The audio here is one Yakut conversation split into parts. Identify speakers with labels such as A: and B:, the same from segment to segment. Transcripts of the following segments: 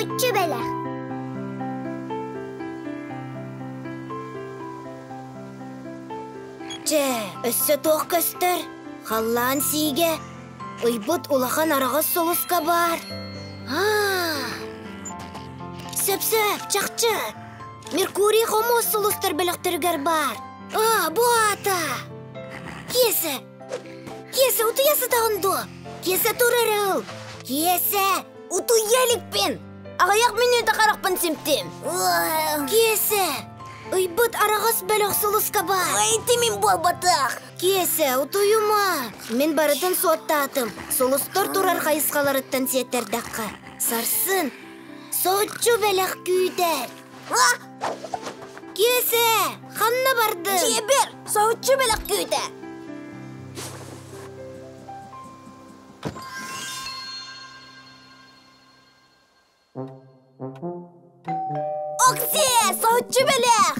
A: Соһуччу бэлэх.
B: Чэ, өссө туох көстөр? Халлаан сиигэ, ыйбыт улахан араҕас сулуска баар. Аа! Сөп-сөп, чахчы! Меркурий хомуос сулустар бөлөхтөрүгэр баар. Аа, бу аата! Киэсэ! Киэсэ, утуйа сытаҕын дуо? Киэсэ, тур эрэ ыл! Киэсэ!
C: Утуйа иликпин! Аҕыйах мүнүүтэ харахпын симтим.
B: Киэсэ! Ыйбыт араҕас бөлөх сулуска баар.
C: Ити мин буолбатах.
B: Киэсэ, утуйума! Мин барытын суоттаатым. Сулустар турар хайысхаларыттан сиэттэрдэххэ. Сарсын соччу бэлэх күүтэр. Киэсэ, ханна бардын?
C: Дьиэбэр соһуччу бэлэх күүтэр. Оксиэ, соһуччу бэлэх!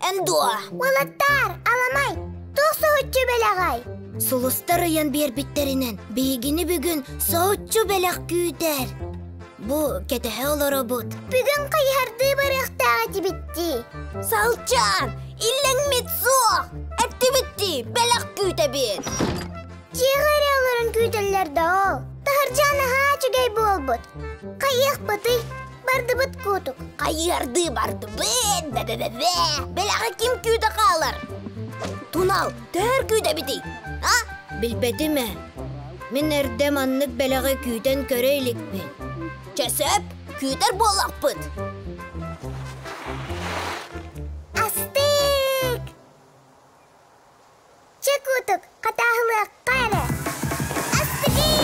C: Эн дуо?
A: Уолаттаар, аламай, туох соһуччу бэлэҕэй?
B: Сулустар ыйан биэрбиттэринэн, биһигини бүгүн соһуччу бэлэх күүтэр. Бу кэтэһэ олоробут.
A: Бүгүн хайыһардыы барыахтаах этибит дии.
C: Салчаан, иллэҥмит суох! Эттибит дии, бэлэх күүтэбит.
A: Дьиэҕэ эрэ олорон күүтэллэр да ол. Таһырдьа наһаа үчүгэй буолбут. Хайыахпытый? Бардыбыт куутук.
C: Хайыардыы бардыбыт, бэ-бэ-бэ-бэ. Бэлэҕи ким күүтэ хаалар? Тунал, төһөр күүтэбитий? А?
B: Билбэтим ээ. Мин эрдэ маннык бэлэҕи күүтэн көрө иликпин.
C: Чэ сөп, күүтэр буоллахпыт.
A: Астык! Чэ, куутук, хатааһылыахха эрэ. Астыгыы!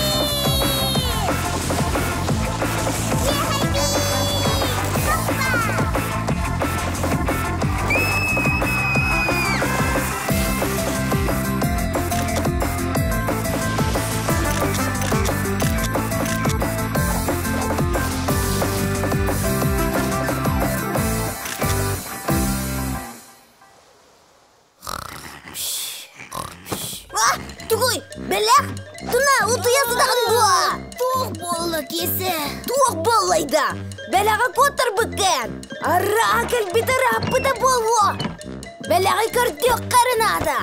C: А, тугуй, бэлэх? Туна, утуйа сытаҕын дуо?
B: Туох буолла, Киэсэ?
C: Туох буоллайда? Бэлэҕи куоттарбыккын! Араа кэлбит ырааппыта буолуо! Бэлэҕи көрдүөххэ эрэ наада!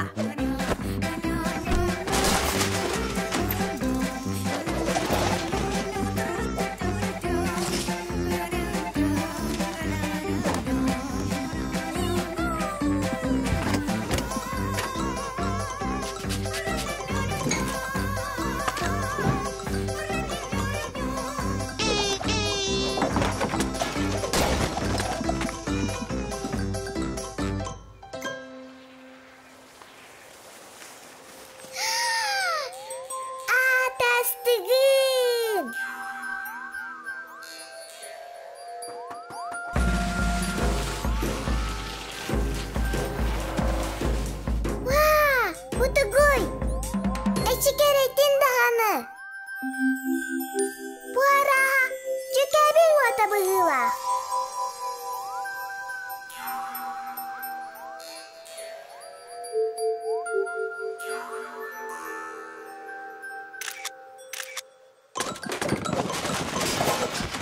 A: Аатастыгын! Уа, утугуй! Эчи кэрэтин даҕаны! Бу арааһа дьүкээбил уота быһыылаах.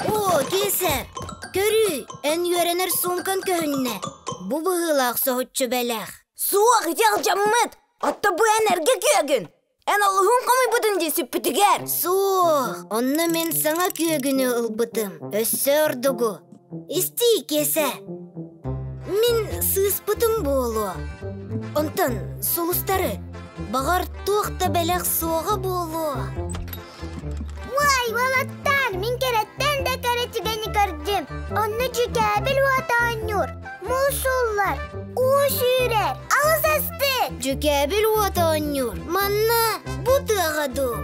B: Оо, Киэсэ, көрүүй, эн үөрэнэр суумкаҥ көһүннэ. Бу быһыылаах соһуччу бэлэх.
C: Суох, ити алдьаммыт! Отто бу эн эргэ күөгүн! Эн олуһун хомуйбутун дии сүппүтүгэр!
B: Суох, онно мин саҥа күөгүнү ылбытым. Өссө ордугу. Истиий, Киэсэ. Мин сыыспытым буолуо. Онтон сулустары, баҕар, туох да бэлэх суоҕа буолуо.
A: Уай, уолаттаар, мин кэрэттэн да кэрэ түгэни көрдүм. Онно дьүкээбил уота оонньуур, муус ууллар, уу сүүрэр, алыс астык!
B: Дьүкээбил уота оонньуур. Манна бу тыаҕа дуу?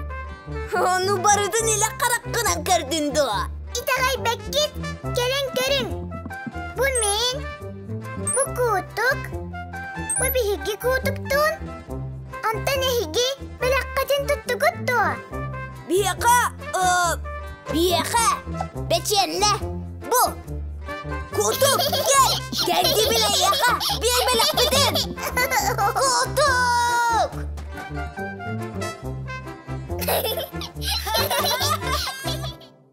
C: Ону барытын илэ хараххынан көрдүн дуо?
A: Итэҕэйбэккит, кэлэн көрүҥ. Бу мин, бу куутук, бу биһиги куутуктуун. Онтон эһиги бэлэххитин туттугут дуо?
C: Биһиэхэ, биһиэхэ, бэчиэннэ, бу. Куутук, кэл, кэлги билэйиэхэ, биэр бэлэхпитин.